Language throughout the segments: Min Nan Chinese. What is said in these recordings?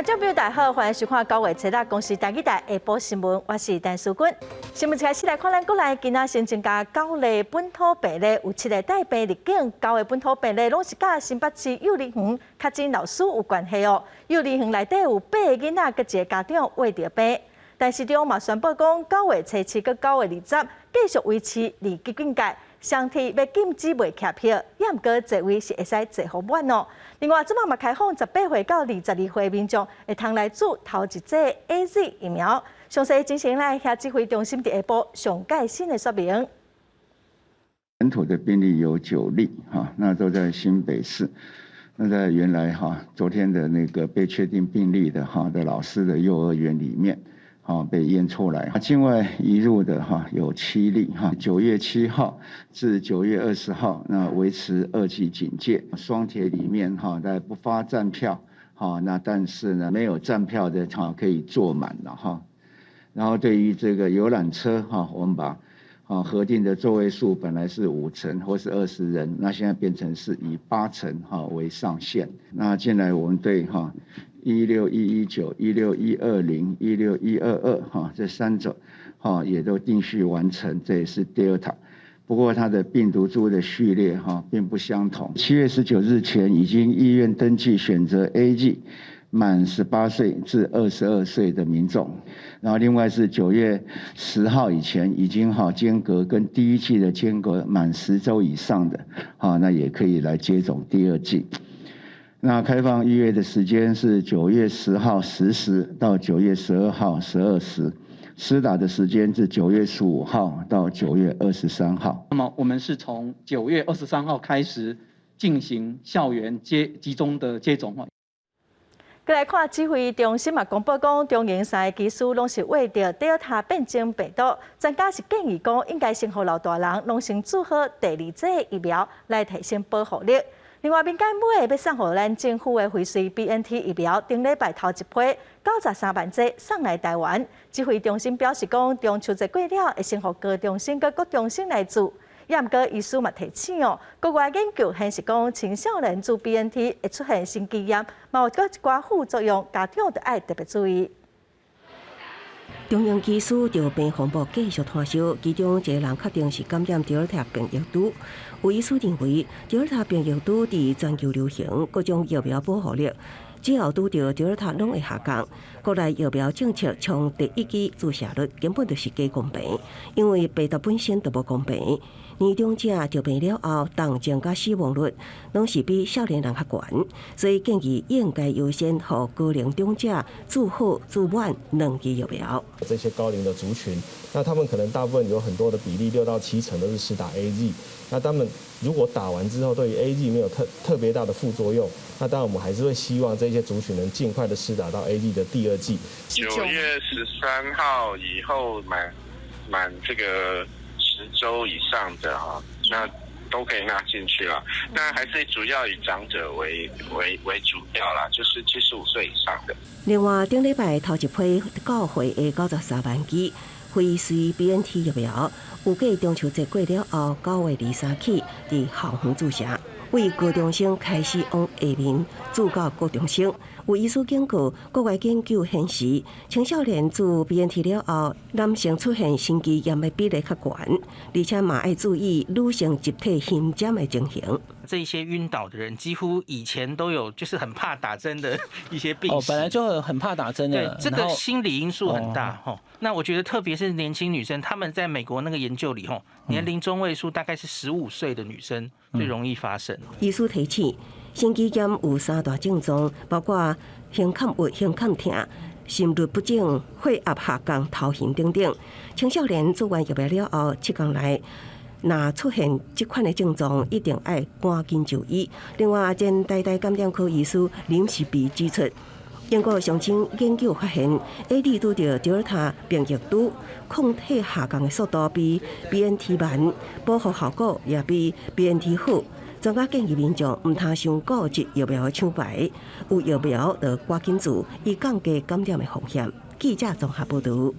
觀眾朋友大家好，歡迎收看九月初六公視台語台下晡新聞，我是陳淑君。新聞一開始來看，咱國內今仔新增加九例本土病例，有七个帶病入境，九个本土病例攏是佮新北市幼兒園確診老師有關係哦。幼兒園內底有八个囡仔，佮一个家長罹著病。但市長嘛宣布講，九月初七佮九月二十繼續維持二級警戒，雙鐵欲禁止賣客票，也毋過座位是會使坐予滿哦。另外，這擺嘛開放18歲到22歲民眾會通來注頭一劑 AZ 疫苗。詳細情形來聽指揮中心佇下晡上蓋新的說明。本土的病例有九例，哈，那都在新北市。那在原來哈，昨天的那個被確定病例的哈的老師的幼兒園裡面，哈被驗出來。境外移入的哈有七例，哈，9月7號至9月20號，那維持二級警戒。雙鐵裡面哈在不發站票，哈，那但是呢沒有站票的哈可以坐滿了哈。然後對於這個遊覽車哈，我們把啊核定的座位數本來是五成或是20人，那現在變成是以八成哈為上限。那進來我們對哈16119、16120、16122哈這三種哈也都定序完成，這也是 Delta。不過它的病毒株的序列哈並不相同。7月19日前已經意願登記選擇 AZ 滿18歲至22歲的民眾，然後另外是9月10號以前已經哈間隔跟第一劑的間隔滿10週以上的，哈那也可以來接種第二劑。那開放預約的時間是9月10號10時到9月12號12時，施打的時間是9月15號到9月23號。那麼我們是從9月23號開始進行校園接集中的接種。閣來看指揮中心嘛，公布講，中營三个醫師攏是罹著 Delta 變種病毒，專家是建議講，應該先予老大人攏先注好第二劑疫苗來提升保護力。另外，民間買欲送予咱政府的輝瑞 BNT 疫苗，頂禮拜頭一批93萬劑送來台灣。指揮中心表示講，中秋節過了，會先予高中生佮國中生來注。也毋過，醫師嘛提醒哦，國外研究顯示講，青少年注 BNT 會出現心肌炎，嘛有閣一寡副作用，家長著愛特別注意。中營機師著病風暴繼續湠燒，其中一個人確定是感染德爾塔變異株。有醫師認為，德爾塔變異株佇全球流行，各種疫苗保護力只要拄著德爾塔攏會下降。國內疫苗政策衝第一劑注射率根本就是假公平，因為病毒本身就無公平。年長者著病了後，重症佮死亡率攏是比少年人較懸，所以建議應該優先予高齡長者注好注滿兩劑疫苗。這些高齡的族群，那他們可能大部分有很多的比例，6到7成都是施打 AZ。那他們如果打完之後，對於 AZ 沒有特別大的副作用，那當然我們還是會希望這些族群能盡快的施打到 AZ 的第二劑。9月13號以後滿這個10週以上的哈，那都可以納進去了。那還是主要以長者為主要啦，就是75歲以上的。另外，頂禮拜頭一批到貨的93萬劑輝瑞 BNT 疫苗，預計中秋節過了後，9月23起佇校園注射。為高中生開始往下面注到國中生。有醫師警告，國外研究顯示，青少年注 BNT 了後，男性出現心肌炎的比例較懸，而且嘛愛注意女性集體行針的情形。這些暈倒的人，幾乎以前都有，就是很怕打針的一些病史。哦，本來就很怕打針的。對，這個心理因素很大吼。那我覺得，特別是年輕女生，他們在美國那個研究裡吼，年齡中位數大概是15歲的女生最容易發生。醫師提醒，心肌炎有三大症狀，包括胸坎鬱、胸坎疼、心律不整、血壓下降、頭暈等等。青少年注完疫苗了後，7天內若出現這款的症狀，一定愛趕緊就醫。另外，前台大感染科醫師林氏璧指出，英國上新研究發現，AZ 拄著德爾塔變異株抗體下降的速度比 BNT 慢，保護效果也比 BNT 好。專家建議民眾毋通傷顧忌疫苗的廠牌，有疫苗就趕緊注，以降低感染的風險。記者綜合報導。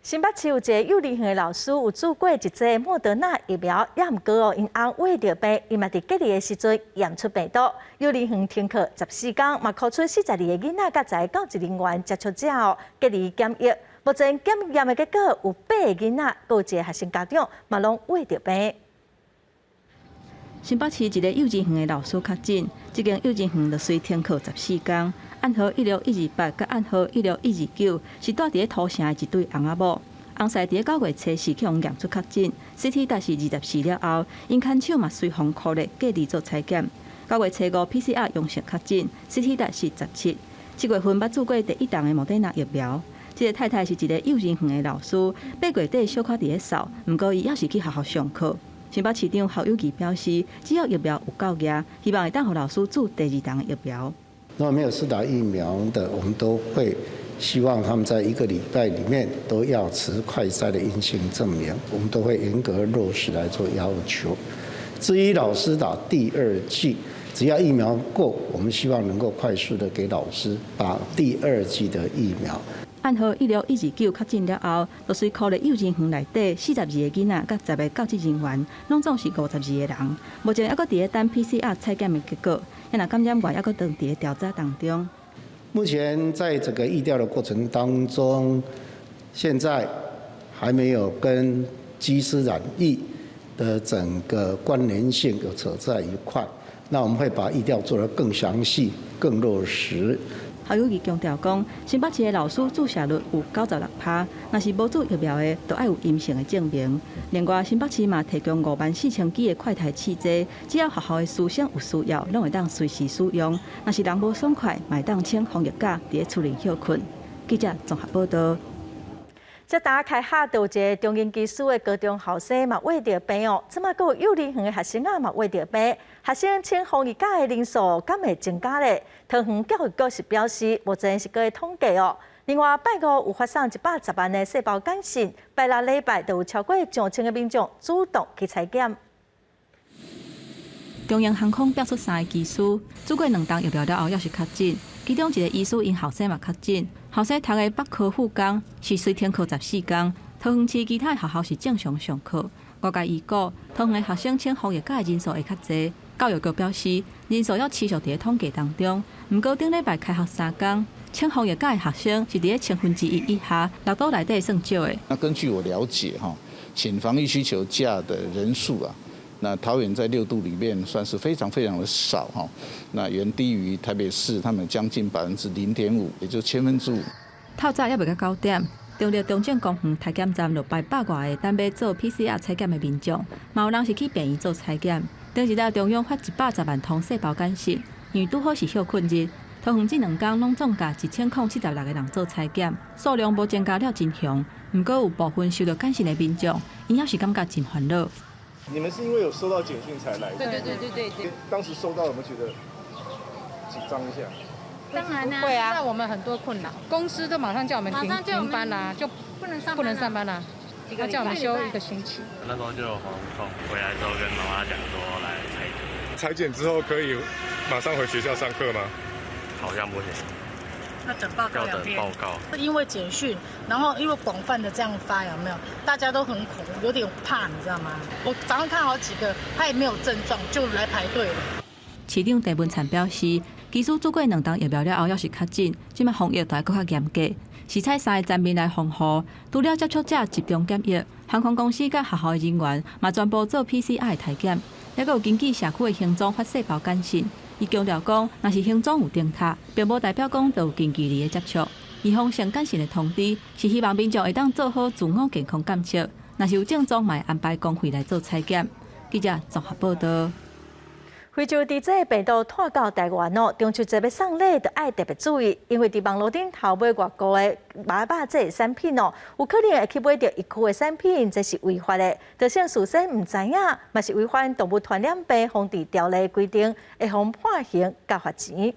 新北市有一个幼兒園的老師有注過一劑莫德納疫苗，也毋過哦，𪜶翁患著病，伊嘛佇隔離的時陣驗出病毒。幼兒園停課14工，嘛箍出42个囡仔佮十个教職人員接觸者哦，隔離檢疫。目前檢驗的結果有八个囡仔，閣有一個學生家長嘛攏患著病。新北市一个幼稚園的老師確診，這間幼稚園就隨停課14工。案號16128佮案號16129是蹛佇咧土城的一對翁仔某。翁婿佇咧9月初四去予驗出確診，CT 值是24了後，𪜶牽手嘛隨予箍咧隔離做採檢。9月初五 PCR 陽性確診，CT 值是17。7月份捌注過第一針的莫德納疫苗。這个太太是一个幼稚園的老師，8月底小可佇咧嗽，毋過伊猶是去學校上課。新北市長侯友宜表示，只要疫苗有夠額，希望會當予老師注第二針的疫苗。那沒有施打疫苗的，我們都會希望他們在一個禮拜裡面都要持快篩的陰性證明，我們都會嚴格落實來做要求。至於老師打第二劑，只要疫苗夠，我們希望能夠快速的給老師打第二劑的疫苗。案號16129確診了後，就隨箍咧幼稚園內底42个囡仔，佮10个教職人員，攏總是52個人。目前猶閣佇咧等 PCR 採檢的結果，若感染源猶閣佇咧調查當中。目前在這個疫調的過程當中，現在還沒有跟機師染疫的整個關聯性有扯在一塊。那我們會把疫調做得更詳細、更落實。侯友宜強調講，新北市的老師注射率有96%，若是無注疫苗的，就愛有陰性的證明。另外，新北市嘛提供54,000支的快篩試劑，只要學校的師生有需要，攏會當隨時使用。若是人無爽快，嘛會當請防疫假佇咧厝裡歇睏。記者綜合報道。這打開下就有一个中英技師的高中學生嘛患著病哦，這馬閣有幼兒園的學生仔嘛患著病，學生請防疫假的人數敢會增加咧？桃園教育局是表示，目前是閣咧統計哦。另外，拜五有發送110萬的細胞簡訊，拜六禮拜就有超過上千个民眾主動去採檢。中英航空派出三个機師，注過兩針疫苗了後，猶是確診。其中一个醫師𪜶後生嘛確診，後生讀的北科附工是隨停課14工。桃園市其他學校是正常上課。外界預估，桃園的學生請防疫假的人數會較濟。教育局表示，人數猶持續佇咧統計當中。毋過頂禮拜開學三工，請防疫假的學生是佇咧1/1000以下，六都內底算少的。那根據我了解，哈，請防疫需求假的人數啊。那桃園在六都裡面算是非常非常的少哈，那遠低於台北市，他們將近0.5%，也就5%。透早猶未到9點，中壢中正公園採檢站就排百外个等欲做 PCR 採檢的民眾，嘛有人是去病院做採檢。頂一日中央發110萬通細胞簡訊，因為拄好是歇睏日，桃園這兩工攏總共1076個人做採檢，數量無增加了真兇。毋過有部分收到簡訊的民眾，𪜶猶是感覺真煩惱。你們是因為有收到簡訊才來的？對對對對對對。當時收到有沒有覺得緊張一下？當然啦，會啊，那我們很多困擾，公司都馬上叫我們停班啦，就不能上班啦，他叫我們休一個星期。那時候就有喉嚨痛，回來之後跟媽媽講說來採檢。採檢之後可以馬上回學校上課嗎？好像不行。要等報告兩天。報告。因為簡訊，然後因為廣泛的這樣發，有沒有？大家都很恐，有點怕，你知道嗎？我早上看好幾個，他也沒有症狀，就來排隊了。市長鄭文燦表示，機師注過兩針疫苗了後，猶是確診，這擺防疫就愛閣較嚴格，是採三个層面來防護。除了接觸者集中檢疫，航空公司佮學校的人員嘛全部做 PCR 的篩檢，猶閣有根據社區的行蹤發細胞簡訊。伊強調講，若是行蹤有燈塔，並無代表講就有近距離的接觸。預防性簡訊的通知是希望民眾會當做好自我健康監測，若是有症狀，嘛會安排公費來做採檢。記者綜合報道。非洲豬這病毒拖到台灣哦，中秋節欲送禮就愛特別注意，因為佇網路頂頭買外國的蜊仔肉這个產品哦，有可能會去買著疫區的產品，這是違法的。就算事先毋知影，嘛是違反動物傳染病防治條例規定，會予判刑佮罰錢。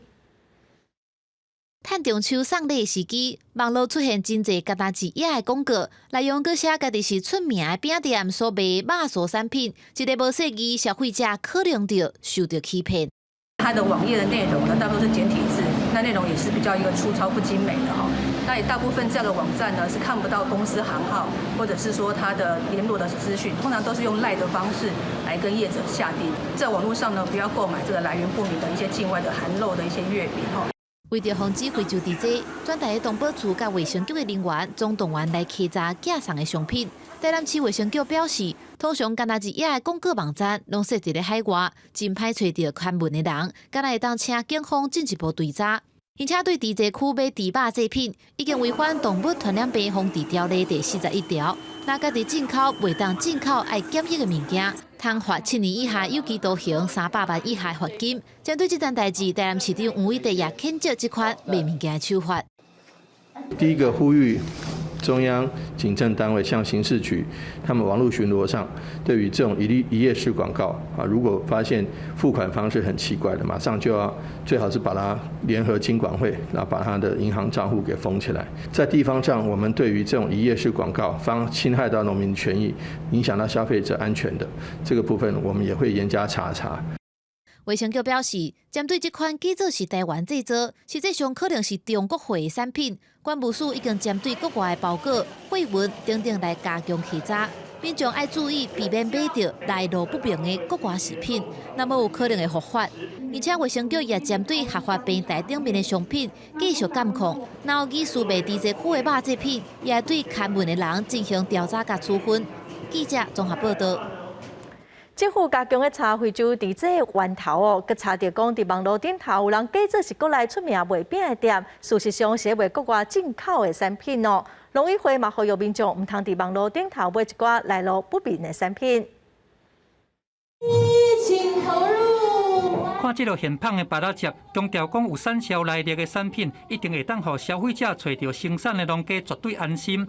趁中秋送禮時機，網路出現真濟敢若是野的廣告，內容閣寫家己是出名的餅店所賣肉酥產品，一个無細膩消費者可能就受著欺騙。它的網頁的內容呢，大多是簡體字，那內容也是比較一個粗糙不精美的哈。那也大部分這樣的網站呢，是看不到公司行號，或者是說它的聯絡的資訊，通常都是用 LINE 的方式來跟業者下訂。在網絡上呢，不要購買這個來源不明的一些境外的含肉的一些月餅哈。為著防止非洲豬瘟，全台的動保處佮衛生局的人員總動員來稽查寄送的商品。台南市衛生局表示，通常干焦一頁的廣告網站攏設佇咧海外，真歹揣著看門的人，敢若會當請警方進一步追查。而且對佇這區買豬肉製品，已經違反動物傳染病防治條例第41條。若家己進口袂當進口愛檢疫的物件，通罰7年以下有期徒刑、300萬以下罰金。針對這件代誌，台南市長黃偉哲也譴責這款賣物件的手法。第一個呼籲中央警政單位，像刑事局，他們網路巡邏上，對於這種一頁式廣告啊，如果發現付款方式很奇怪的，馬上就要最好是把它聯合金管會，然後把他的銀行賬戶給封起來。在地方上，我們對於這種一頁式廣告方侵害到農民權益、影響到消費者安全的這個部分，我們也會嚴加查查。衛生局表示，針對這款假做是台灣製造，實際上可能是中國貨的產品，關務署已經針對國外的包裹、貨運等等來加強稽查，民眾愛注意避免買著來路不明的國外食品，那麼有可能會伏法。而且衛生局也針對合法平台頂面的商品繼續監控，若有疑似賣佇這區的肉製品，也會對看門的人進行調查佮處分。記者綜合報道。政府加強咧查非洲豬瘟源頭哦，閣查著講佇網路頂頭有人假做是國內出名賣餅的店，事實上是賣國外進口的產品哦。農委會嘛呼籲民眾毋通佇網路頂頭買一寡來路不明的產品。疫情投入。看這个現捧的菝仔汁，強調講有產銷來歷的產品，一定會當予消費者揣著生產的農家絕對安心。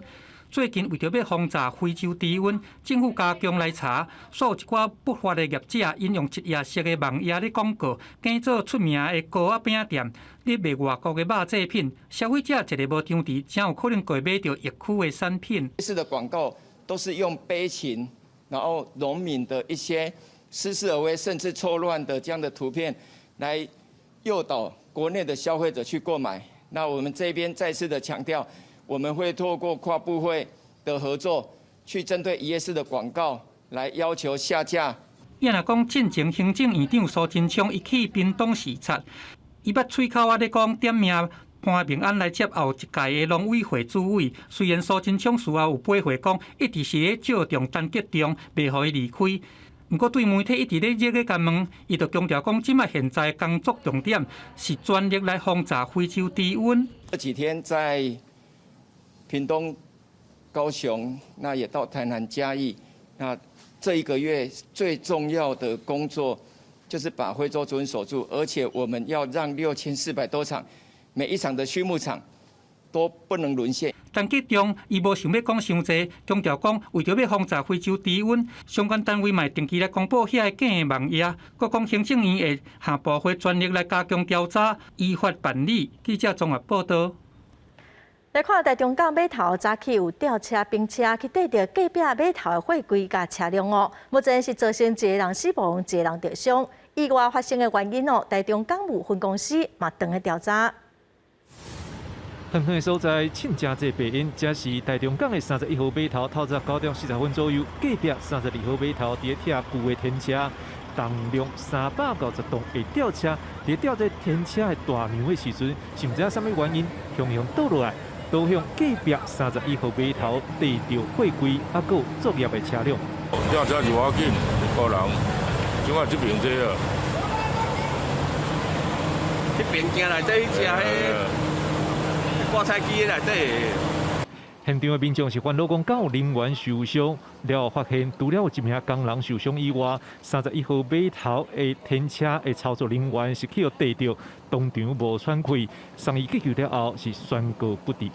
最近為著欲防詐非洲豬瘟，政府加強來查，煞有一寡不法的業者，𪜶用一頁式的網頁咧廣告，假做出名的糕仔餅店，咧賣外國的肉製品，消費者一个無注意，真有可能會買著疫區的產品。類似的廣告都是用悲情，然後農民的一些似是而非，甚至錯亂的這樣的圖片，來誘導國內的消費者去購買。那我們這邊再次的強調，我們會透過跨部會的合作，去針對一頁式的廣告來要求下架。伊若講進前行政院長蘇貞昌伊去屏東視察，伊捌喙口仔咧講點名潘孟安來接後一屆的農委會主委。雖然蘇貞昌事後有回覆講，一直是咧借重陳吉仲，袂予伊離開。毋過對媒體一直咧熱咧共問，伊就強調講，這擺現在工作重點是全力來防詐非洲豬瘟。這幾天在屏東、高雄，那也到台南嘉義。那這一個月最重要的工作，就是把非洲豬瘟守住，而且我們要讓6400多場，每一場的畜牧場都不能淪陷。陳吉仲伊無想欲講傷濟，強調講為著欲防詐非洲豬瘟，相關單位嘛會定期來公布遐個假的網頁，閣講行政院會下部會全力來加強調查，依法辦理。記者綜合報道。來看台中港碼頭，早起有吊車、冰車去綴著隔壁碼頭的貨櫃佮車輛哦。目前是造成一個人死亡，一個人著傷。意外發生的原因哦，台中港務分公司嘛正咧調查。遠遠的所在，凊真濟白煙，這是台中港的31號碼頭，透早9點40分左右，隔壁32號碼頭佇咧拆舊的天車，重量390噸的吊車，佇吊這天車的大梁的時陣，是毋知影啥物原因，雄雄倒落來，倒向隔壁31號碼頭，綴著貨櫃，猶閣有作業的車輛。吊車是無要緊，一個人，這擺這邊這啊，彼邊鏡內底彼隻彼掛菜機內底。現場的民眾是煩惱講，敢有人員受傷？了後發現，除了有一名工人受傷以外，31號碼頭的天車的操作人員是去予綴著，當場無喘氣，送醫急救了後是宣告不治。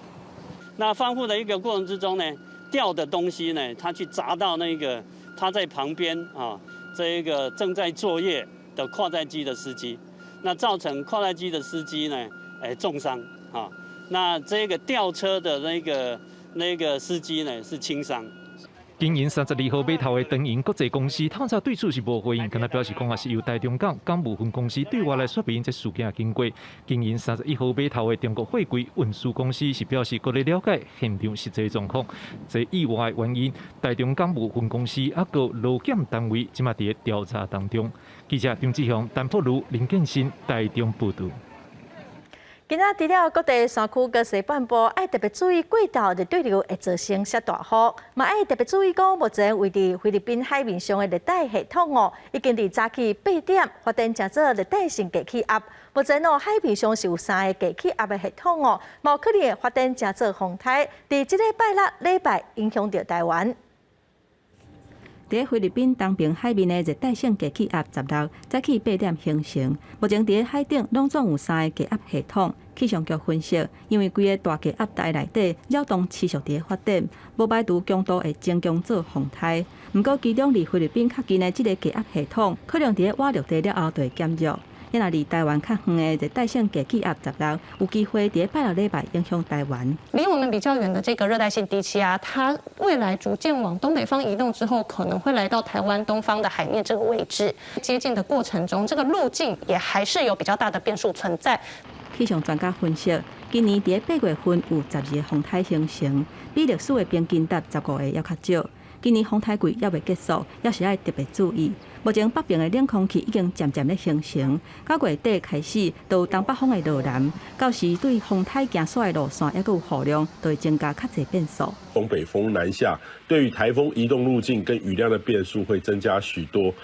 那翻覆的一個過程之中呢，掉的東西呢，它去砸到那個他在旁邊啊，這一個正在作業的跨載機的司機，那造成跨載機的司機呢，重傷啊。那這個吊車的那個司機呢是輕傷。經營32號碼頭的長榮國際公司，透早對此是無回應，干焦表示講啊是由台中港港務分公司對外來說明這事件的經過。經營31號碼頭的中國貨櫃運輸公司是表示閣咧了解現場實際狀況，這意外的原因，台中港務分公司抑閣勞檢單位這馬佇咧調查當中。記者張志雄、陳柏如、林建新台中報導。今仔除了各地山區佮西半部愛特別注意過晝熱對流會造成落大雨，嘛愛特別注意講，目前位佇菲律賓海面上的熱帶系統哦，已經佇早起8點發展成做熱帶性低氣壓。目前哦，海面上是有三个低氣壓的系統哦，嘛有可能會發展成做風颱，佇這禮拜六禮拜影響著台灣。佇菲律賓東爿海面的熱帶性低氣壓16，早起8點形成。目前佇海頂攏總有三个低壓系統。氣象局分析，因為規個大低壓帶內底擾動持續佇咧發展，無排除強度會增強做風颱。毋過，其中離菲律賓較近的這个低壓系統，可能佇咧倚陸地了後就會減弱。若離台灣較遠的熱帶性低氣壓16，有機會佇拜六禮拜影響台灣。離我們比較遠的這個熱帶性低氣壓，它未來逐漸往東北方移動之後，可能會來到台灣東方的海面這個位置。接近的過程中，這個路徑也還是有比較大的變數存在。氣象專家分析，今年佇8月份有12个風颱形成，比歷史的平均值15个猶較少。今年風颱季猶未結束，猶是愛特別注意。目前北邊的冷空氣已經漸漸咧形成，9月底開始，就有東北風會落南，到時對風颱行煞的路線猶閣有雨量，就會增加較濟變數。東北風南下，對於颱風移動路徑跟雨量的變數會增加許多。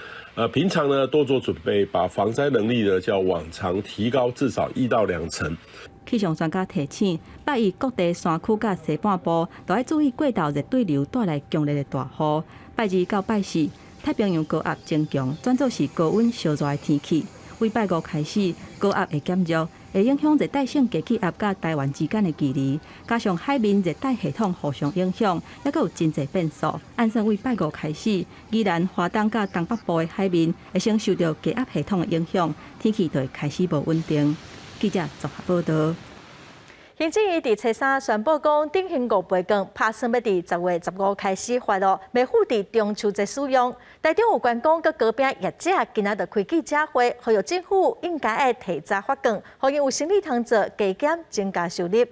平常呢多做準備，把防災能力呢較往常提高至少1到2層。氣象專家提醒，拜一各地山區佮西半部都愛注意過晝熱對流帶來強烈的大雨。拜二到拜四，太平洋高壓增強，轉做是高溫燒熱的天氣。為拜五開始，高壓會減弱，會影響熱帶性低氣壓佮台灣之間的距離，加上海面熱帶系統互相影響，猶閣有真濟變數。按算為拜五開始，宜蘭、花東佮東北部的海面會先受著低壓系統的影響，天氣就會開始無穩定。記者綜合報導。行政院佇初三宣布講，振興五倍券拍算欲佇10月15開始發囉，袂赴佇中秋節使用。台中有觀光佮糕餅業者今仔就開記者會，呼籲政府應該愛提早發券，予𪜶有生意通做，加減增加收入。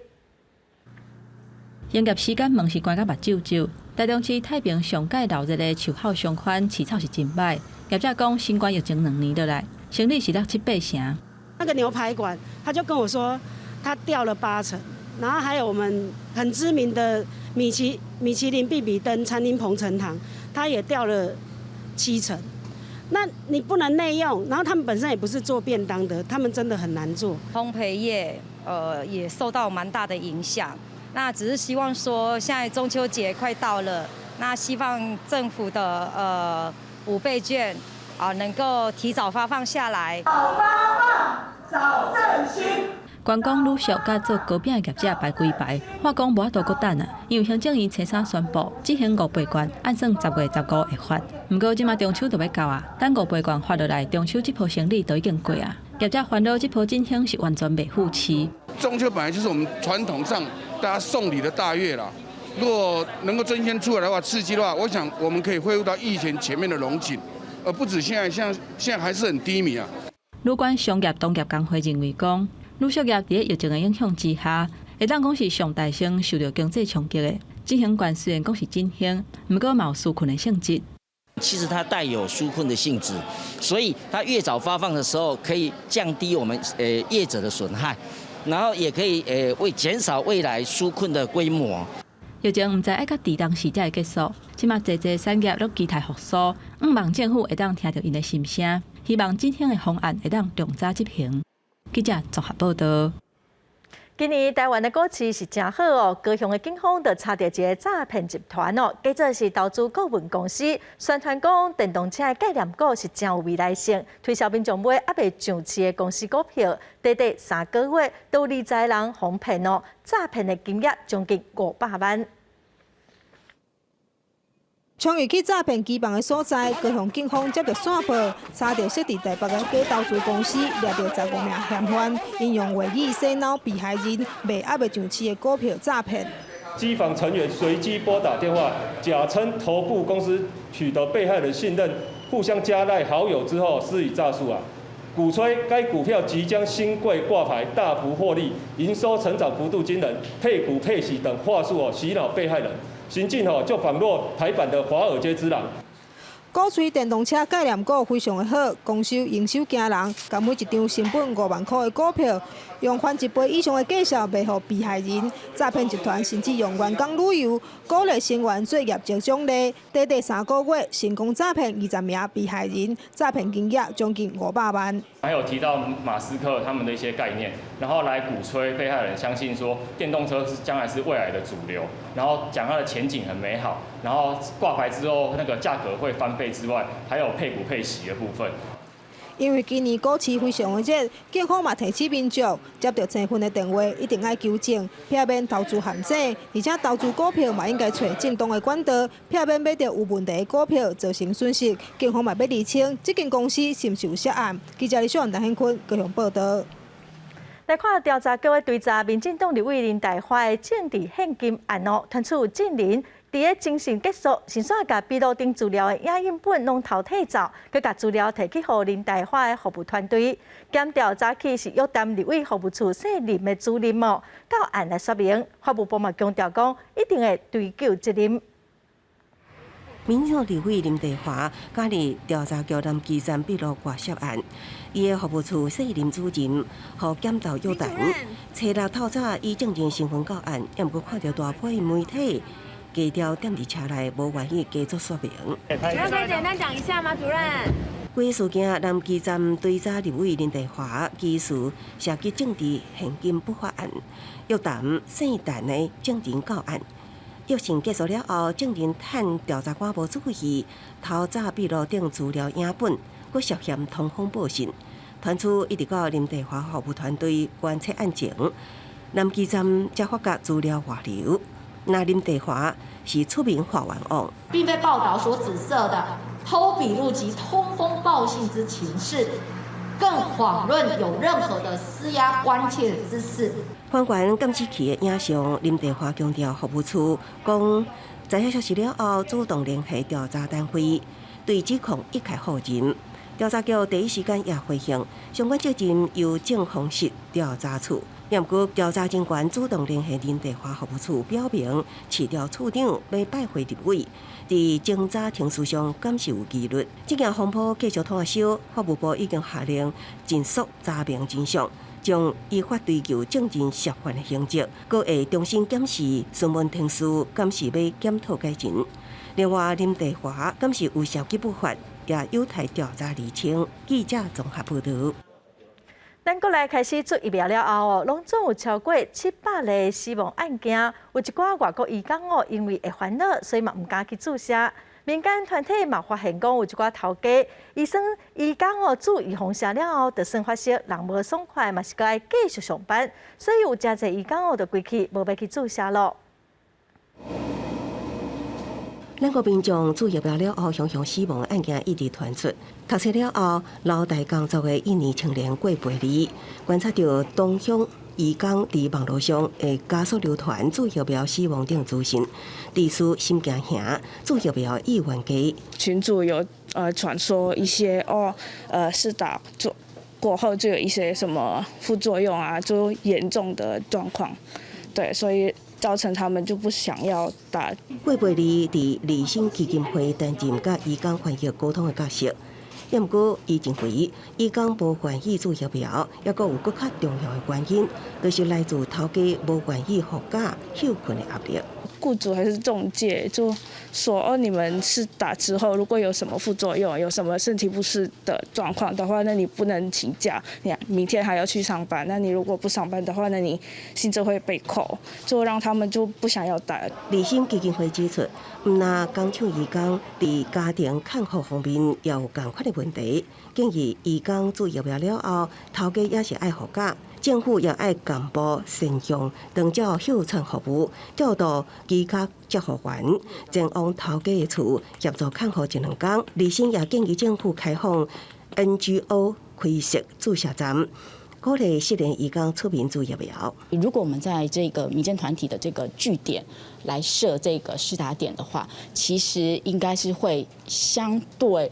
營業時間門是關甲目睭皺。台中市太平上蓋鬧熱的樹後商圈市場是真歹，業者講新冠疫情2年落來，生意是落七八成。那個牛排館，他就跟我說，他掉了8成，然後還有我們很知名的米其林必比登餐廳鵬程堂，他也掉了7成。那你不能內用，然後他們本身也不是做便當的，他們真的很難做。烘焙業，也受到蠻大的影響。那只是希望說，現在中秋節快到了，那希望政府的5倍券啊，能夠提早發放下來。早發放，早振興。觀光旅宿佮做糕餅的業者排幾排，話講無法度閣等啊，因為行政院初三宣布，振興五倍券按算10月15會發。毋過這馬中秋就欲到啊，等五倍券發落來，中秋這波生意都已經過啊。業者煩惱這波振興是完全袂赴市。中秋本來就是我們傳統上大家送禮的大月啦，如果能夠爭先出來的話，刺激的話，我想我們可以恢復到疫情前面的榮景，而不止現在，像現在還是很低迷啊。旅館商業同業公會認為講，旅宿業佇疫情的影響之下，會當講是上大聲受著經濟衝擊的。振興券雖然講是振興，毋過嘛有紓困的性質。其實它帶有紓困的性質，所以它越早發放的時候，可以降低我們業者的損害，然後也可以為減少未來紓困的規模。疫情毋知愛到佇當時才會結束，這馬濟濟產業攏期待復甦，向望政府會當聽著𪜶的心聲，希望振興的方案會當量早執行。記者綜合報導。今年台灣的股市是誠好哦，高雄的警方就查著一个詐騙集團哦，假做是投資顧問公司，宣傳講電動車的概念股是誠有未來性，推銷民眾買猶未上市的公司股票，短短3個月都有20人予騙哦，詐騙的金額將近500萬。衝入去詐騙機房的所在，高雄警方接著線報，查著設佇台北的假投資公司，掠著15名嫌犯，𪜶用話語洗腦被害人，賣猶未上市的股票詐騙。機房成員隨機撥打電話，假稱投顧公司，取得被害人信任，互相加賴好友之後，施以詐術啊！鼓吹該股票即將興櫃掛牌，大幅獲利，營收成長幅度驚人，配股配息等話術哦，洗腦被害人，行徑哦就仿若台版的華爾街之狼。鼓吹電動車概念股非常的好，公司營收驚人，共每一張成本5萬箍的股票，用翻一倍以上的價數賣予被害人。詐騙集團甚至用員工旅遊鼓勵成員做業績獎勵，短短3個月成功詐騙20名被害人，詐騙金額將近500萬。還有提到馬斯克他們的一些概念，然後來鼓吹被害人相信說電動車是將來是未來的主流，然後講它的前景很美好，然後掛牌之後那個價格會翻倍之外，還有配股配息的部分。因為今年股市非常的熱，警方嘛提醒民眾，接著詐騙的電話一定愛求證，避免投資陷阱。而且投資股票嘛應該揣正當的管道，避免買著有問題的股票造成損失。警方嘛欲釐清這間公司是毋是有涉案。記者李小陳顯坤高雄報道。來看調查局追查民進黨立委林岱樺的政治獻金案哦，傳出證人佇咧偵訊結束，先煞共筆錄頂資料的影印本攏偷提走，閣共資料提去予林岱樺的服務團隊。檢調早起是約談立委服務處姓林的主任哦，到案來說明，法務部嘛強調講，一定會追究責任。民進黨立委林岱樺加入調查局南基站筆錄外泄案，伊的服務處姓林主任予檢調約談，初六透早以證人身份到案，猶毋過看著大批媒體。低調踮佇車內，無願意加做說明。主任可以簡單講一下嗎？主任。規事件南基站追查立委林岱樺疑似涉及政治獻金不法案，約談姓陳的證人到案。約訊結束了後，證人趁調查官無注意，偷走筆錄頂資料影本，閣涉嫌通風報信。傳出一直到林岱樺服務團隊觀察案情，南基站才發覺資料外流。那林岱樺是出面發冤枉，並非報道所指涉的偷筆錄及通風報信之情事，更遑論有任何的施壓關切之事。法官監視器的影像，林岱樺強調服務處講，知影消息了後，主動聯繫調查單位，對指控一概否認。調查局第一時間也回應，相關責任由政風室調查處。毋過調查人員主動聯繫林岱樺服務處，表明市調處長欲拜會立委，佇偵查程序上敢是有疑慮。這件風波繼續拖燒，法務部已經下令盡速查明真相，將依法追究證人涉犯的刑責，閣會重新檢視詢問程序，敢是欲檢討改進。另外，林岱樺敢是有涉及不法，也有待調查釐清。記者綜合報導。咱國內開始注疫苗了後哦，攏總有超過700例死亡案件，有一寡外國移工哦，因為會煩惱，所以嘛毋敢去注射。民間團體嘛發現講，有一寡頭家醫生移工哦注預防射了後，就算發燒，人無爽快，嘛是閣愛繼續上班，所以有誠濟移工哦，就規氣無欲去注射咯。咱國民眾注疫苗了後，常常死亡案件一直傳出。讀冊了後，留台工作的印尼青年郭培利觀察著同鄉移工佇網路上會加速流傳注疫苗死亡等資訊，致使心驚惶，注疫苗意願低。群組有傳說一些哦，施打做過後就有一些什麼副作用啊，就嚴重的狀況，對，所以造成他們就不想要打。郭培利佇利心基金會擔任佮移工翻譯溝通的角色，猶毋過伊認為移工無願意注疫苗，猶閣有閣較重要的原因，就是來自頭家無願意放假休睏的壓力。僱主還是中介就說：哦，你們是打之後，如果有什麼副作用，有什麼身體不適的狀況的話，那你不能請假，你明天還要去上班。那你如果不上班的話，那你薪資會被扣，就讓他們就不想要打。利心基金會指出，毋但工廠移工佇家庭看護方面也有仝款的問題，建議移工注疫苗了後，頭家也是愛放假。政府也愛公布善用長照休產服務，調度居家照護員前往頭家的厝協助看護一兩工。利心也建議政府開放 NGO 開設注射站，鼓勵失聯移工出面注疫苗。如果我們在這個民間團體的這個據點來設這個施打點的話，其實應該是會相對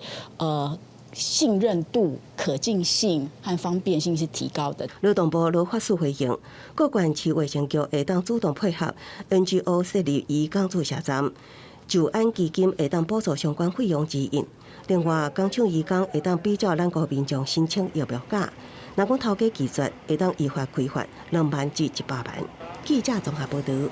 信任度、可近性和方便性是提高的。勞動部羅法樹回應，各縣市衛生局會當主動配合 NGO 設立移工注射站，就安基金會當補助相關費用指引。另外，工廠移工會當比照咱國民眾申請疫苗假，若講頭家拒絕，會當依法開罰2萬至100萬。記者綜合報導。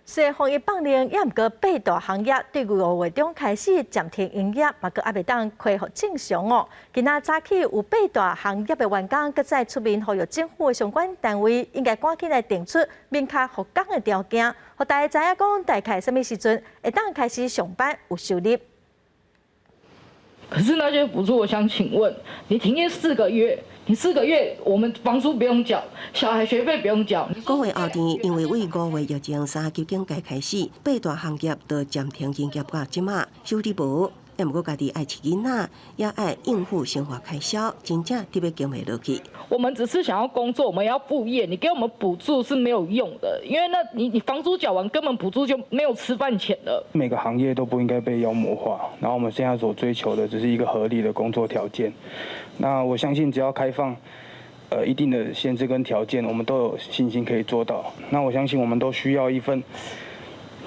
雖然防疫放令，也毋過八大行業對5月中開始暫停營業，嘛閣猶未當恢復正常哦。今仔早起有八大行業的員工，閣再出面呼籲政府的相關單位，應該趕緊來定出明確復工的條件，予大家知影講大概啥物時陣會當開始上班有收入。可是那些補助，我想請問，你停業四個月，你四個月，我們房租不用繳，小孩學費不用繳。國會後殿因為對5月疫情三級警戒開始，八大行業都暫停營業到這馬，收入無，也毋過家己愛飼囡仔，也愛應付生活開銷，真正特別經袂落去。我們只是想要工作，我們要副業，你給我們補助是沒有用的，因為那你房租繳完，根本補助就沒有吃飯錢了。每個行業都不應該被妖魔化，然後我們現在所追求的只是一個合理的工作條件。那我相信只要開放，一定的限制跟條件，我們都有信心可以做到。那我相信我們都需要一份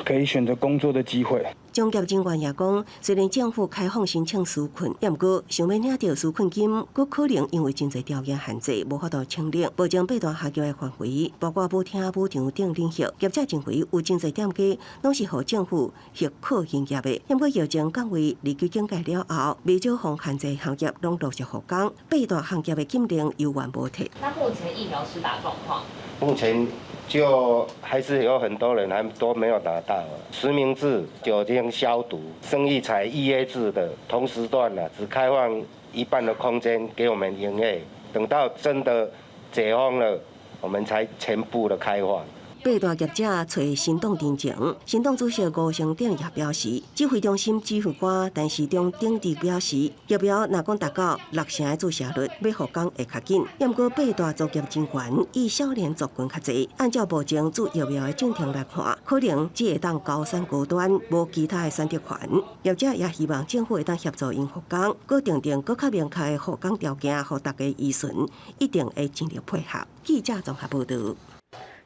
可以選擇工作的機會。中業人員也講，雖然政府開放申請紓困，也毋過想欲領著紓困金，閣可能因為真濟條件限制，無法度請領。目前八大行業的範圍，包括舞廳、舞場等領域，業者認為有真濟店家攏是予政府許可營業的。毋過疫情降為二級警戒了後，袂少予限制行業攏陸續復工，八大行業的禁令猶原無退。那目前疫苗施打狀況？目前就還是有很多人還都沒有打到實名制、酒精消毒、生意採預約制的同時段呢，只開放一半的空間給我們營業，等到真的解封了，我們才全部的開放。八大業者揣新黨陳情，新黨主席吳成典也表示，指揮中心指揮官陳時中頂日表示，疫苗若講達到六成的注射率，欲復工會較緊。毋過八大作業人員以少年族群較濟，按照目前注疫苗的進程來看，可能只會當高選高端，無其他的選擇權。業者也希望政府會當協助𪜶復工，閣訂定閣較明確的復工條件，予大家依循，一定會盡力配合。記者綜合報導。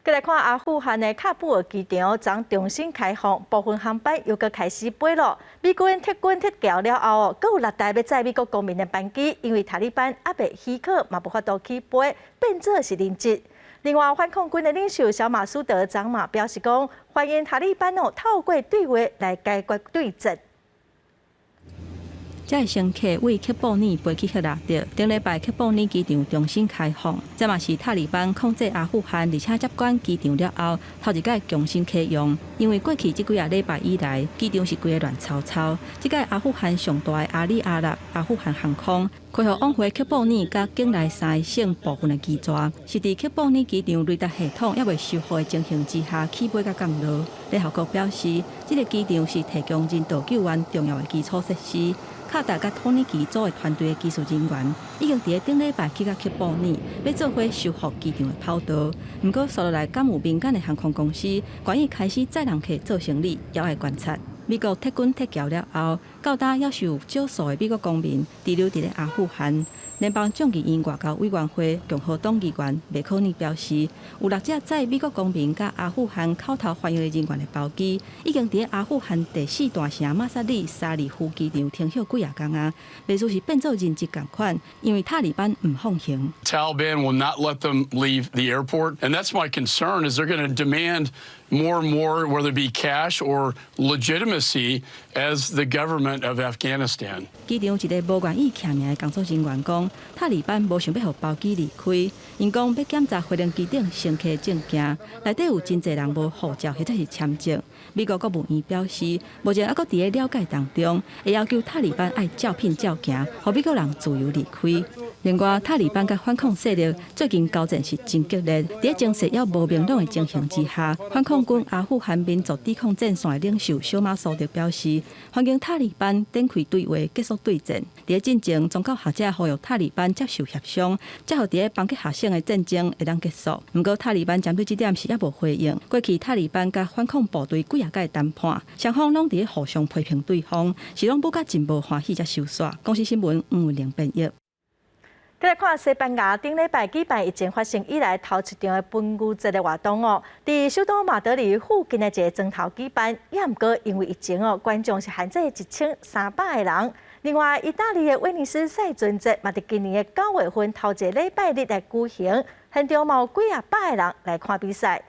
閣來看阿富汗的喀布爾機場昨重新開放，部分航班又閣開始飛囉。美軍撤軍撤僑了後，閣有六台欲載美國公民的班機，因為塔利班猶未許可，嘛無法度起飛，變做是人質。另外，反抗軍的領袖小馬蘇德昨嘛表示講，歡迎塔利班哦透過對話來解決對峙。這个乘客對喀布爾飛去赫拉特，頂禮拜喀布爾機場重新開放，這嘛是塔利班控制阿富汗，而且接管機場了後，頭一擺重新啟用。因為過去這幾仔禮拜以來，機場是規个亂糟糟。這擺阿富汗上大的阿里阿納阿富汗航空開予往回喀布爾佮境內三个省部分的機座，是佇喀布爾機場雷達系統猶未修復的情形之下起飛佮降落。聯合國表示，這个機場是提供人道救援重要的基礎設施。卡達佮土耳其組的團隊的技術人員已經佇咧頂禮拜去到喀布爾，欲做伙修復機場的跑道。毋過，紲落來敢有民間的航空公司願意開始載人客做生理，猶愛觀察。美國撤軍撤僑了後，到今猶是有少數的美國公民滯留佇咧阿富汗。聯邦眾議院外交委員會共和黨議員麥可尼表示，有六隻載美國公民佮阿富汗口頭翻譯人員的包機，已經佇咧阿富汗第四大城馬薩里沙里夫機場停歇幾仔工啊，袂輸是變做人質仝款，因為塔利班毋放行。 Taliban will not let them leave the airport, and that's my concern. Is they're going to demand more and more, whether it be cash or legitimacy as the government of Afghanistan. 機場一个無願意簽名的工作人員講，塔利班無想欲予包機離開，𪜶講欲檢查飛行機頂乘客證件，內底有真濟人無護照或者是簽證，美國國務院表示，目前猶閣佇咧了解當中，會要求塔利班愛照片照行，予美國人自由離開。另外，塔利班佮反抗勢力最近交戰是真激烈，佇情勢猶無明朗的情形之下，反抗軍阿富汗民族抵抗戰線的領袖小馬蘇德表示，歡迎塔利班展開對話，結束對戰。佇進前，宗教學者呼籲塔利班接受協商，才予佇咧邦克夏省的戰爭會當結束。毋過，塔利班針對這點是猶無回應。過去塔利班佮反抗部隊幾若擺談判，雙方攏佇咧互相批評對方，是攏舞甲真無歡喜才收煞。公視新聞黃文玲編譯。再來看西班牙頂禮拜舉辦疫情發生以來頭一場的奔牛節的活動哦，佇首都馬德里附近的一个莊頭舉辦，也毋過因為疫情哦，觀眾是限制1300個人。另外，意大利的威尼斯賽船節嘛，佇今年的9月份頭一个禮拜日來舉行，現場嘛有幾仔百个人來看比賽。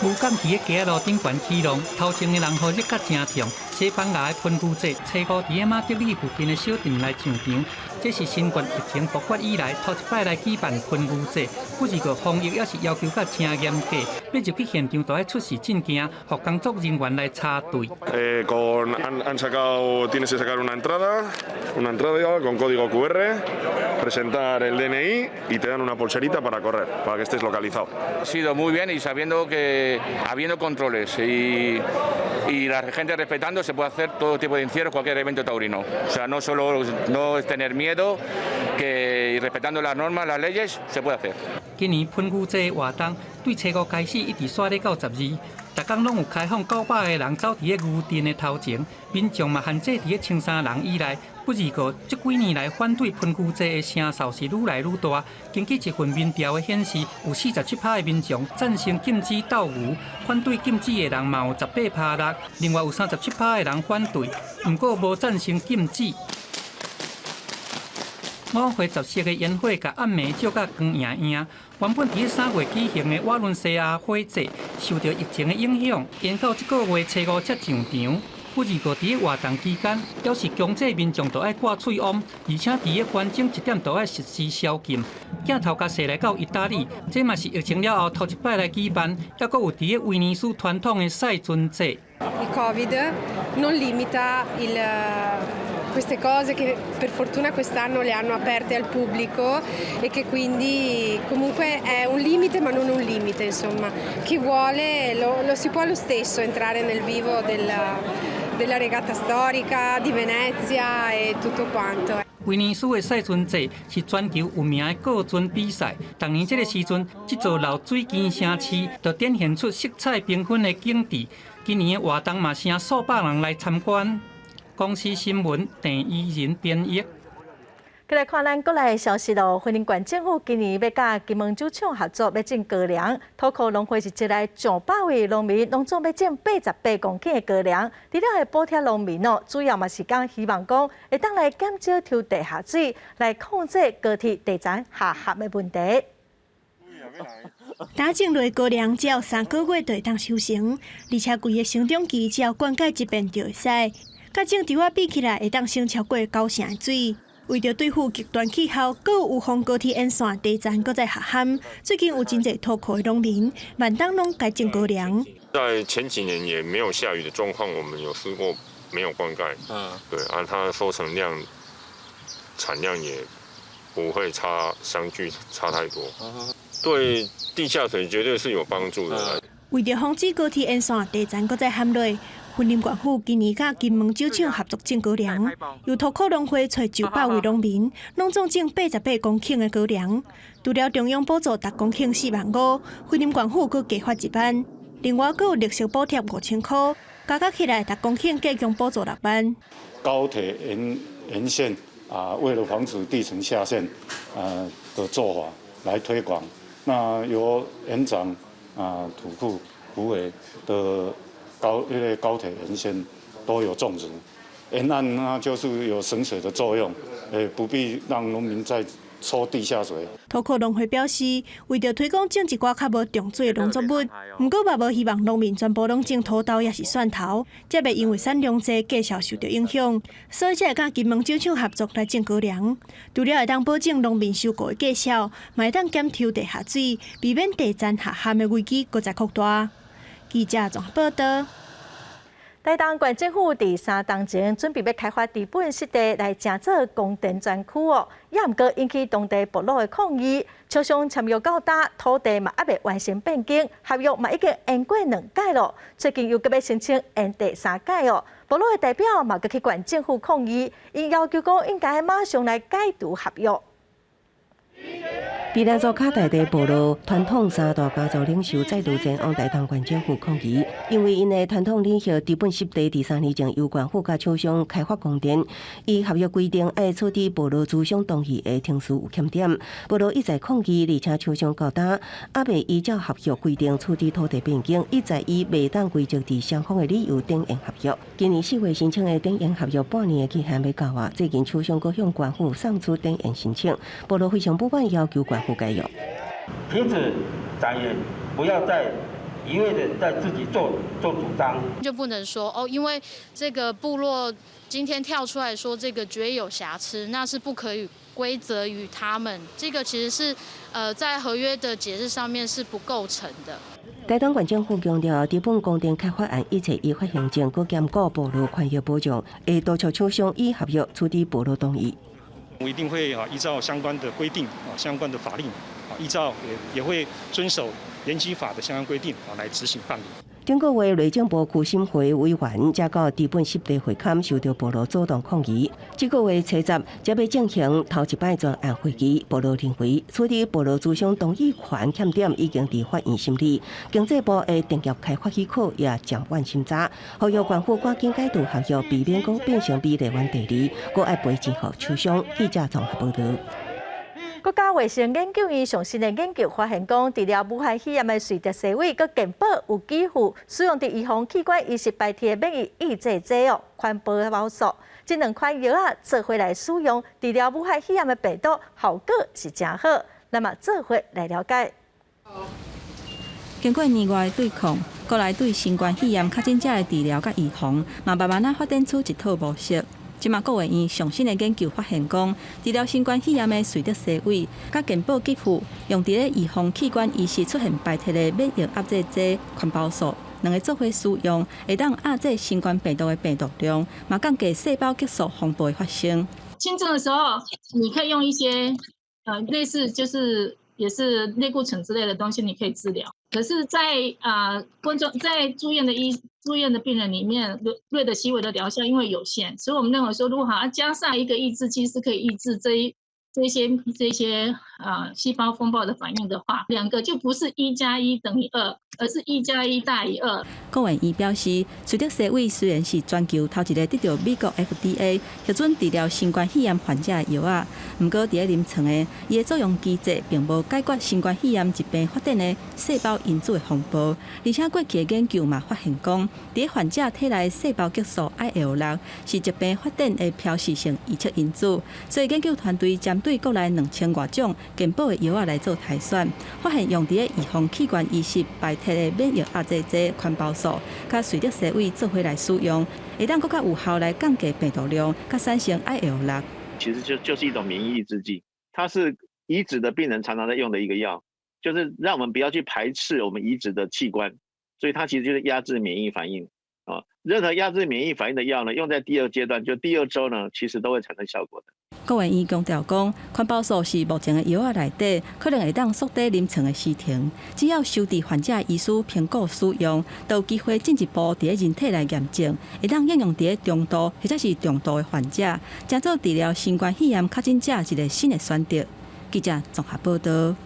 無仝佇咧街仔路頂懸起浪，頭前的人予熱甲誠燙。西班牙的奔牛節，初五佇咧馬德里附近的小鎮來上場。這是新冠疫情爆發以來頭一擺來舉辦奔牛節。不過防疫猶是要求甲誠嚴格，欲入去現場都愛出示證件，予工作人員來查對。 Han sacado, tienes que sacar una entrada con código QR, presentar el DNI y te dan una pulserita para correr, para que estés localizado. Ha sido muy bien y sabiendo que habiendo controles y la gente respetando, se puede hacer todo tipo de encierros, cualquier evento taurino. O sea, no solo no es tener miedo, que y respetando las normas, las leyes, se puede hacer. 今年奔牛節活動對初五開始一直紲咧到12，逐工攏有開放900個人走佇咧牛陣的頭前，民眾嘛限制佇咧1300人以內。不過，這幾年來反對奔牛節的聲勢是愈來愈大。根據一份民調的顯示，有47%的民眾贊成禁止鬥牛，反對禁止的人嘛有18.6%，另外有37%的人反對，毋過無贊成禁止。五花十色的煙火共暗暝照甲光焱焱。原本佇咧3月舉行的瓦倫西亞火節，受著疫情的影響，延到這個月初五才上場。不過佇咧活動期間，表示強制民眾都愛掛喙罨，而且佇咧環境一點都愛實施宵禁。鏡頭共踅來到意大利，這嘛是疫情了後頭一擺來舉辦，猶閣有佇咧威尼斯傳統的賽船節。 Il Covid non limita queste cose che per fortuna quest'anno le hanno aperte al pubblico e che quindi comunque è un limite ma non un limite, insomma. Chi vuole lo si può lo stesso entrare nel vivo della regata storica di Venezia e tutto quanto. 威尼斯的賽船節是全球有名的過船比賽。逐年這个時陣，這座漏水金城市就展現出色彩繽紛的景緻。今年的活動嘛，吸引數百人來參觀。公視新聞鄭怡仁編譯。閣來看咱國內的消息咯，雲林縣政府今年欲佮金門酒廠合作，欲種高粱。土庫農會是招來上百位農民，攏總欲種88公頃的高粱。除了會補貼農民哦，主要嘛是講希望講會當來減少抽地下水，來控制高鐵地層下陷的問題。打種落高粱只要3個月就會當收成，而且規个生長期只要灌溉一遍就會使。佮種稻仔比起來，會當省超過9成的水。為著對付極端氣候，閣有預防高鐵沿線地層閣再下陷，最近有真濟土庫的農民，萬東攏改種高粱。在前幾年也沒有下雨的狀況，我們有試過沒有灌溉，對，啊，它的收成量、產量也不會差，相距差太多，對地下水絕對是有幫助的。為著防止高鐵沿線地層閣再陷落，雲林縣府今年佮金門酒廠合作種高粱，由土庫農會揣900位農民，攏總種88公頃的高粱。除了中央補助逐公頃4萬5，雲林縣府閣加發1萬，另外閣有綠色補貼5000箍，加加起來逐公頃計共補助6萬。高鐵沿線啊，為了防止地層下陷，的做法來推廣，那由園長啊土庫虎尾的高鐵沿線都有種植，沿岸那就是有省水的作用，不必讓農民再抽地下水。土庫農會表示，為著推廣種一寡較無重水的農作物，毋過嘛無希望農民全部攏種土豆抑是蒜頭，才袂因為產量濟，價數受著影響，所以才會佮金門酒廠合作來種高粱。除了會當保證農民收穫的價數，嘛會當減抽地下水，避免地層下陷的危機閣再擴大。記者綜合報道。台東縣政府佇三冬前準備欲開發知本濕地來成做光電專區哦，也毋過引起當地部落的抗議。廠商簽約到今，土地嘛猶未完成變更，合約嘛已經延過兩屆咯。最近又閣欲申請延第三屆哦。部落的代表嘛閣去縣政府抗議，𪜶要求講應該馬上來解除合約。卑南族卡大地部落傳統三大家族領袖再度前往台東縣政府抗議，因為𪜶的傳統領袖知本濕地佇3年前由縣府佮廠商開發光電，依合約規定愛取得部落族長同意的程序有欠點，部落一再抗議，而且廠商到今猶未依照合約規定處理土地變更，一再以袂當歸責佇雙方的理由展延合約。今年4月申請的展延合約半年的期限欲到啊，最近廠商閣向縣府送出展延申請，部落非常不滿，要求縣府解約。停止展延，不要再一味的在自己做做主張。就不能說哦，因為這個部落今天跳出來說這個決議有瑕疵，那是不可以歸責於他們。這個其實是在合約的解釋上面是不構成的。台東縣政府強調，知本光電開發案一切依法行政，閣兼顧部落權益保障，會督促廠商依合約取得部落同意。我一定會啊，依照相關的規定啊，相關的法令啊，依照也會遵守鹽基法的相關規定啊，來執行辦理。頂個月內政部區審會委員才到知本濕地會勘，受到部落主動抗議。這個月初十，才欲進行頭一擺專案會議，部落認為取得部落族長同意權欠點已經佇法院審理，經濟部的電業開發許可也暫緩審查，呼籲縣府趕緊解除合約，避免閣變成美麗灣第二，閣愛賠錢予廠商。記者綜合報道。國家衛生研究院上新的研究發現，講治療武漢肺炎的瑞德西韋閣健保有給付使用佇預防器官移植排斥的免疫抑制劑哦，寬胞素。這兩款藥仔做伙來使用，治療武漢肺炎的病毒效果是誠好。那麼做伙來了解。經過年外的對抗，國內對新冠肺炎確診者的治療佮預防，嘛慢慢仔發展出一套模式。這馬國衛院上新的研究發現，講治療新冠肺炎的瑞德西韋，佮健保給付用佇咧預防器官移植出現排斥的免疫壓制劑環胞素，兩个做伙使用，會當壓制新冠病毒的病毒量，嘛降低細胞激素風暴的發生。輕症的時候，你可以用一些類似就是也是類固醇之類的東西，你可以治療。可是在，在觀眾在住院的病人裡面，瑞德西韋的療效因為有限，所以我們認為說，如果好加上一個抑制劑，是可以抑制這一這些這些啊細胞風暴的反應的話，兩個就不是1加1等於2，而是1加1大於2。郭元伊表示，瑞德西韋雖然是全球頭一个得著美國 FDA 核准治療新冠肺炎患者的藥仔，毋過佇咧臨床的伊的作用機制並無解決新冠肺炎疾病發展的細胞因子的風暴，而且過去的研究嘛發現講，佇咧患者體內細胞激素 IL-6是疾病發展的標示性預測因子，所以研究團隊針對國內2000外種健保的藥仔來做篩選，發現用佇咧預防器官移植排斥的免疫壓制劑環胞素，佮瑞德西韋做伙來使用，會當閣較有效來降低病毒量，佮產生 IL-6。其實就是一種免疫抑制劑，它是移植的病人常常在用的一個藥，就是讓我們不要去排斥我們移植的器官，所以它其實就是壓制免疫反應啊。任何壓制免疫反應的藥呢，用在第二階段，就第二週呢，其實都會產生效果的。郭元伊強調講，環胞素是目前的藥仔內底，可能會當縮短臨床的時程。只要收治患者醫師評估使用，就有機會進一步佇咧人體來驗證，會當應用佇咧中度或者是重度的患者，成做治療新冠肺炎確診者一个新的選擇。記者綜合報道。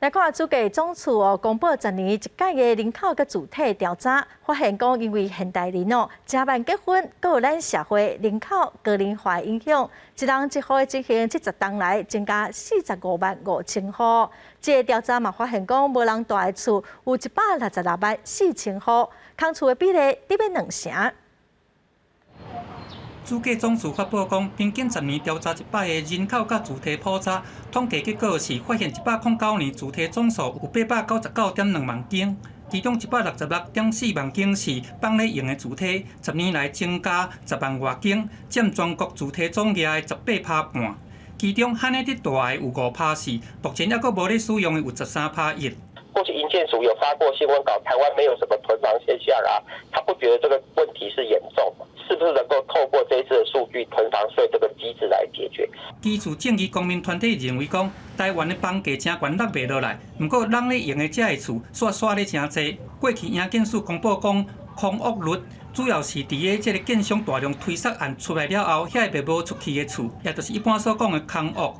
來看主計總處哦，公布10年一屆的人口佮住體調查，發現講因為現代人哦，誠慢結婚，閣有咱社會人口高齡化影響，一人一戶的情形，這10冬來增加45萬5千戶。這个調查嘛發現講，無人蹛的厝有166萬4千戶，空厝的比例得欲兩成。主計總處發布講，平均10年調查一擺的人口佮住體普查，統計結果是發現109年住體總數有899.2萬間，其中166.4萬間是放咧用的住體，10年來增加10萬外間，佔全國住體總額的18.5%。其中罕咧佇蹛的有5%四，目前猶閣無咧使用的有13.1%。過去營建署有發過新聞稿，台灣沒有什麼囤房現象啊，他不覺得這個問題是嚴重，是不是能夠透過這一次的數據囤房稅這個機制來解決？居住正義公民團體認為講，台灣的房價誠懸落袂落來，毋過人咧用的這个厝，煞煞咧誠濟。過去營建署公布講，空屋率主要是佇咧這个建商大量推捒案出來了後，遐个賣無出去的厝，也就是一般所講的空屋。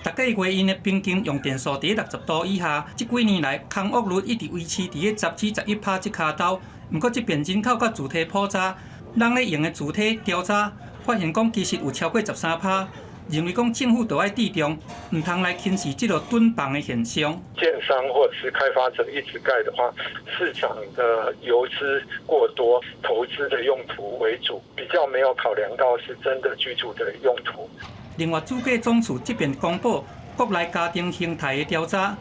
逐個月𪜶的平均用電數佇咧60度以下，這幾年來空屋率一直維持佇咧10至11趴這跤頭。毋過這邊人口佮住體普查，人咧用的住體調查發現講，其實有超過13趴，認為講政府著愛注重，毋通來輕視這個囤房的現象。建商或者是開發者一直蓋的話，市場的游資過多，投資的用途為主，比較沒有考量到是真的居住的用途。另外，主計總處這邊公布國內家庭形態的調查，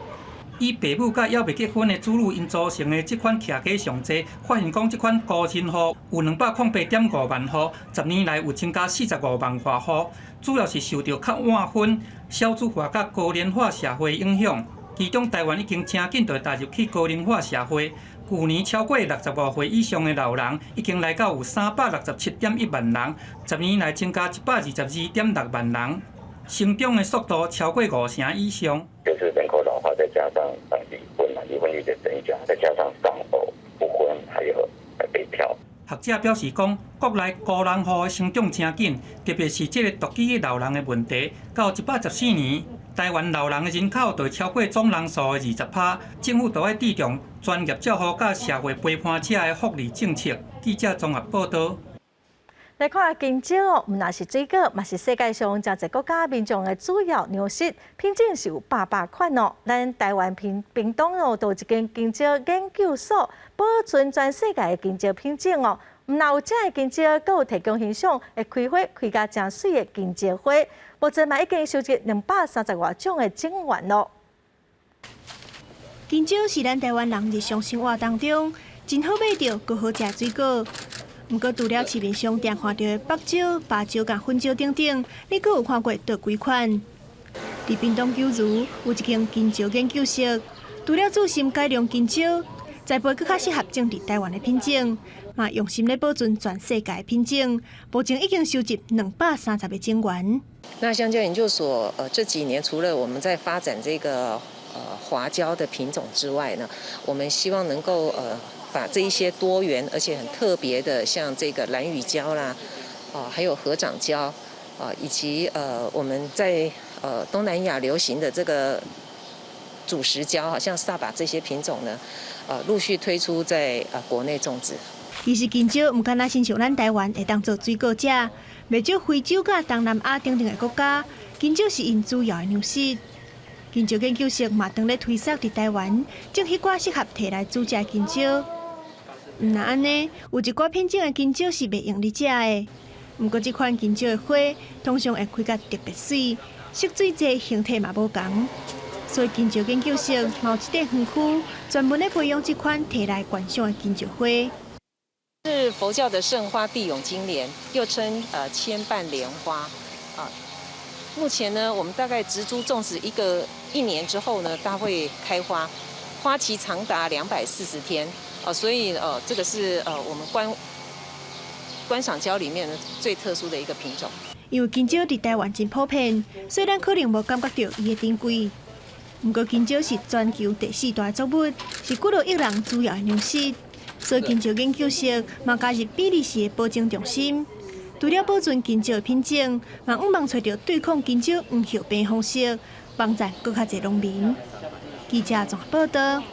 以爸母佮猶未結婚的子女𪜶組成的這款徛家上濟，發現講這款孤人戶有208.5萬戶，10年來有增加45萬外戶，主要是受著較晚婚、少子化佮高齡化社會影響。其中台灣已經誠緊就踏入去高齡化社會，舊年超過65歲以上的老人已經來到有367.1萬人，10年來增加122.6萬人，成長的速度超過5成以上。就是人口老化，再加上離婚嘛，離婚率的增加，再加上喪偶、不婚，還有北漂。學者表示講，國內孤人戶的成長誠緊，特別是這個獨居的老人的問題，到114年，台灣老人的人口就會超過總人數的20趴，政府就愛注重專業照護佮社會陪伴者的福利政策。記者綜合報導。來看香蕉哦，毋但是水果，嘛是世界上誠濟國家民眾的主要糧食，品種是有百百款哦。咱台灣屏屏東哦，就有一間香蕉研究所，保存全世界的香蕉品種哦。毋但有食的香蕉，閣有提供欣賞，會開花開甲誠媠的香蕉花。目前嘛已經收集230外種的種源咯。香蕉是咱台灣人日常生活當中真好買著、閣好食的水果。毋過，除了市面上常看著的白蕉、芭蕉佮粉蕉等等，你閣有看過佗幾款？佇屏東九如有一間香蕉研究室，除了注心改良香蕉，栽培閣較適合種佇台灣的品種，嘛用心咧保存全世界的品種，目前已經收集230個種源。那香蕉研究所，這幾年除了我們在發展這個華蕉的品種之外呢，我們希望能夠把這一些多元而且很特別的，像這個蘭嶼蕉啦，啊，還有合掌蕉，啊，以及我們在東南亞流行的這個主食蕉，好像薩巴這些品種呢，陸續推出在國內種植。其實香蕉毋干焦親像咱台灣會當做水果食，袂少非洲佮東南亞等等的國家，香蕉是𪜶主要的糧食。香蕉研究室嘛，當咧推捒佇台灣種彼寡適合提來煮食的香蕉。毋但按呢，有一寡品種的香蕉是袂用咧食的。毋過這款香蕉的花通常會開甲特別媠，色水濟，形體嘛無仝。所以香蕉研究室嘛有一塊園區，專門咧培養這款提來觀賞的香蕉花。是佛教的聖花地湧金蓮，又稱千瓣蓮花啊。目前呢，我們大概植株種植一個一年之後呢，它會開花，花期長達240天啊，所以這個是我們觀賞蕉裡面最特殊的一個品種。因為香蕉佇台灣真普遍，所以咱可能無感覺著伊的珍貴。毋過香蕉是全球第四大作物，是幾若億人主要的糧食。所以香蕉研究室嘛加入比利時的保種中心，除了保存香蕉的品種，嘛向望揣著對抗香蕉黃葉病方式，幫助閣較濟農民。記者綜合報導。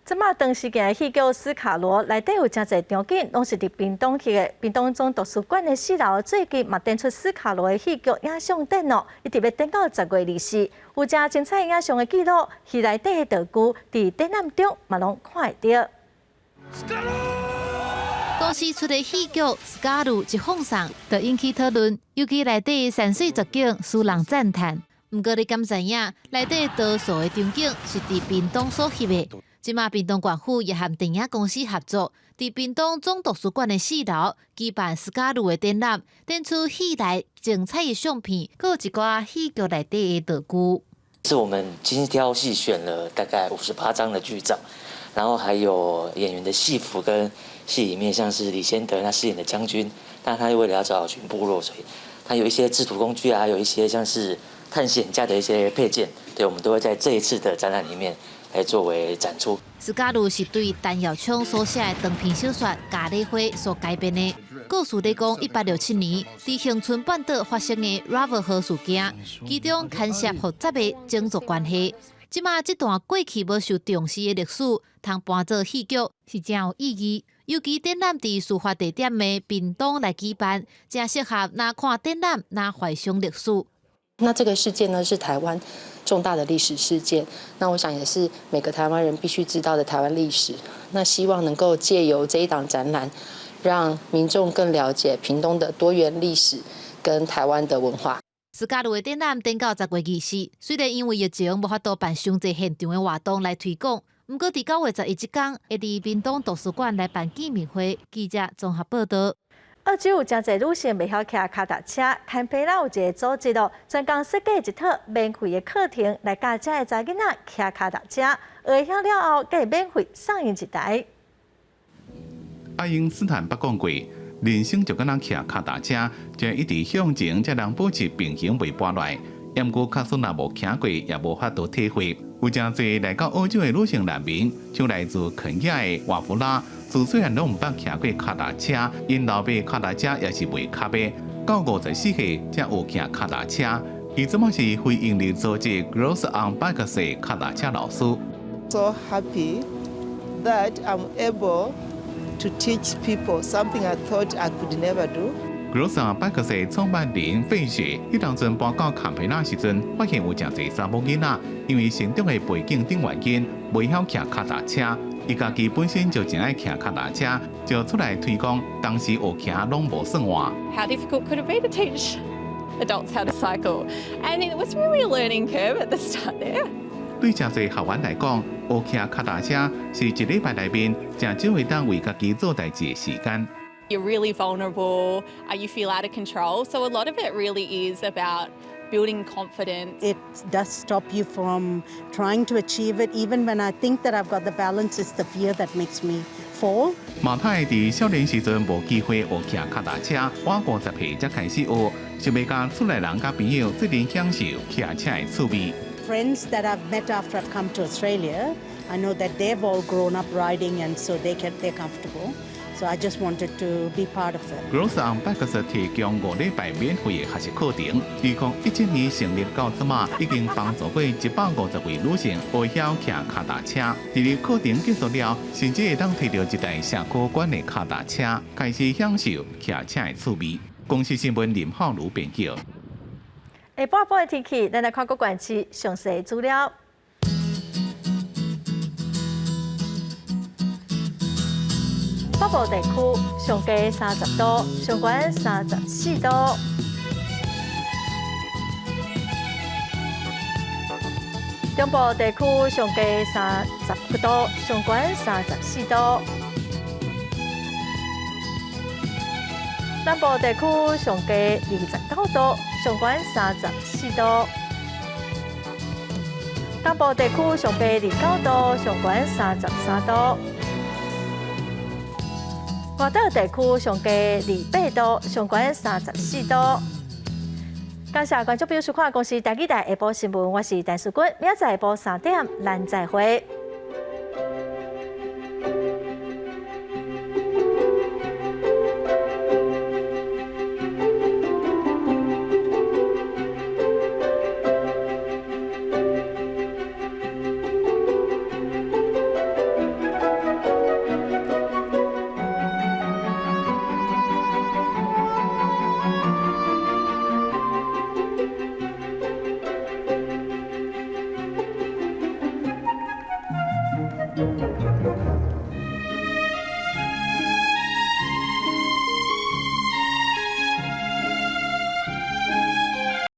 這馬長時間的戲劇斯卡羅內底有誠濟場景，攏是佇屏東翕的。屏東總圖書館的四樓最近嘛展出斯卡羅的戲劇影像展哦，一直欲展到10月24，有誠精彩影像的記錄，戲內底的道具佇展覽中嘛攏看會著。公視出的戲劇《斯卡羅》一放送，就引起討論，尤其內底山水絕景，使人讚嘆。毋過你敢知影，內底多數的場景是佇屏東所翕的。這馬屏東縣府也和電影公司合作，佇屏東總圖書館的四樓舉辦斯卡羅的展覽，展出戲內精彩的相片，閣有一寡戲劇內底的道具。是我們精挑細選了大概58張的劇照，然後還有演員的戲服跟戲裡面，像是李仙得他飾演的將軍，但他為了要找尋部落，所以他有一些製圖工具啊，還有一些像是探險家的一些配件，對，我們都會在這一次的展覽裡面來作為展出。斯嘉路是對陳耀聰所寫的長篇小說《咖喱花》所改編的。故事咧講，1867年，佇恆春半島發生的 Ravel 號事件，其中牽涉複雜的種族關係。這馬這段過去無受重視的歷史，通搬做戲劇是誠有意義。尤其展覽佇事發地點的屏東來舉辦，誠適合若看展覽，若懷想歷史。那這個事件呢，是台灣重大的歷史事件。那我想也是每個台灣人必須知道的台灣歷史。那希望能夠借由這一檔展覽，讓民眾更了解屏東的多元歷史跟台灣的文化。斯嘉路的展覽展到10月24，雖然因為疫情無法度辦傷濟現場的活動來推廣，毋過佇9月11這工會佇屏東圖書館來辦見面會。記者綜合報道。澳洲有誠濟女性袂曉騎跤踏車，堪培拉有一個組織哦，專工設計一套免費的課程來教遮的查囡仔騎跤踏車，學曉了後，閣會免費送𪜶一台。愛因斯坦捌講過，人生就敢若騎跤踏車，就一直向前，才能保持平衡袂跋落。毋過假使若無騎過，也無法度體會。有誠濟來到澳洲的女性難民，像來自肯亞的瓦弗拉，自細漢攏毋捌騎過跤踏車，𪜶老爸跤踏車也是袂較的。到54歲才學騎跤踏車。伊這馬是非營利組織 Girls on Bikes 跤踏車老師。 So happy that I'm able to teach people something I thought I could never do. Girls on Bikes 創辦人費雪，彼當陣搬到堪培拉時陣，發現有誠濟查某囡仔，因為成長的背景等原因，袂曉騎跤踏車。伊家己本身就誠愛騎跤踏車，就出來推廣。當時學騎攏無算話。 How difficult could it be to teach adults how to cycle? And it was really a learning curve at the start there. 對誠濟學員來講，學騎跤踏車是一禮拜內面誠少會當為家己做代誌的時間。 You're really vulnerable, you feel out of control. So a lot of it really is about building confidence. It does stop you from trying to achieve it. Even when I think that I've got the balance, it's the fear that makes me fall. 馬太佇少年時陣無機會學騎跤踏車，晚50歲才開始學，想欲佮厝內人佮朋友做陣享受騎車的趣味。 Friends that I've met after I've come to Australia, I know that they've all grown up riding and so they're comfortable. So I just wanted to be part of it. Girls on Bikes 提供5禮拜免費的學習課程，2017年成立到這馬，已經幫助過150位女性學曉騎跤踏車。佇咧課程結束了，甚至會當提著一台社區館的跤踏車，開始享受騎車的趣味。公視新聞林浩如編輯。下晡晡的天氣，咱來看各縣市詳細資料。北部地區上低30度，上懸34度。中部地區上低39度，上懸34度。南部地區上低29度，上懸34度。東部地區上低29度，上懸33度。外島地區上低28度，上懸34度。感謝觀眾朋友收看《公視台語台下晡新聞》，我是陳淑君，明仔載下晡3點，咱再會。